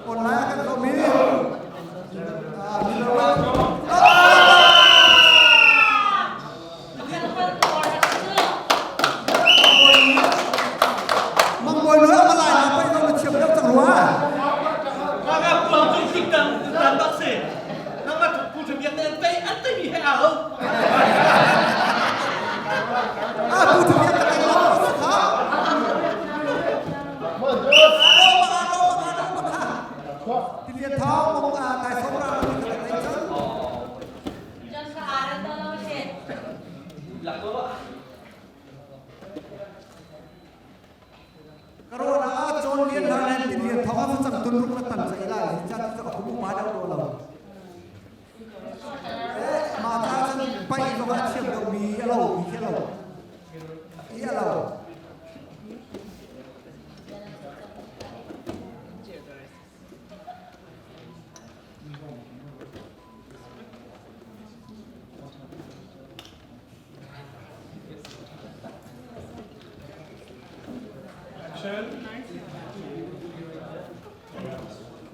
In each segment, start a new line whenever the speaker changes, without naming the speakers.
Online kan zohmi Mang Bawi Noi a lai na pai na thiam deuh cang rua.
Nga puang cung sik dang dan bak si. Nang ma pu ṭha biak an tei an tei mi he a ho.
A pu ṭha biak ka tei lo sa kha. Tilian thong mong a kai som ra mi ka tei cang. Corona ah cawn lian hna nen tilian thong a facang tun ruk na tan cai lai hi chan cu a kum upa deuh do lo. Eh, ma ta chan pai zong ah thiam deuh mi a lo mi khi a lo. I a lo.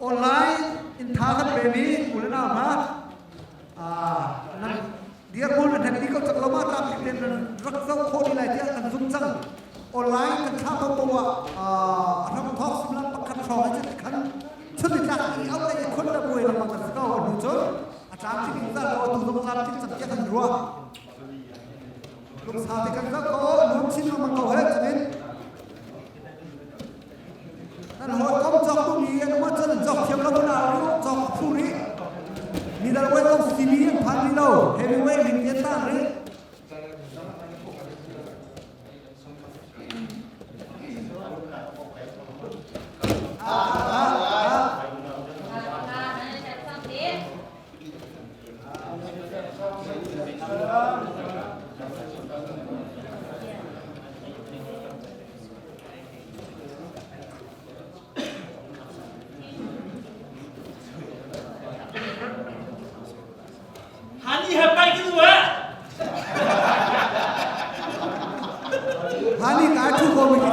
Online in tha kan pe mi u le nau hna nan dirhmun nan hen ko cang lo ma tlam tling ten nan rak zoh khawh ni lai tiah kan zum cang. Online kan thla ko ko ah ram thawk simlam pakhat hrawng in khan chun ni tlak i au le i khon le buai lengmang kan si ko hnu cun a tlam tling zingzal ko tu zong tlam tling cang tiah kan ruah. Lungsa te kan zoh ko nuam chin lengmang ko he cun nan hawikom cawk duhmi an um ahcun an cawk thiam lo na ru cawk a phu rih middleweight zong CB an phan rih lo heavyweight ning tian tang rih
Hani he pai ka duh eh.
Hani ka thu ko mi ki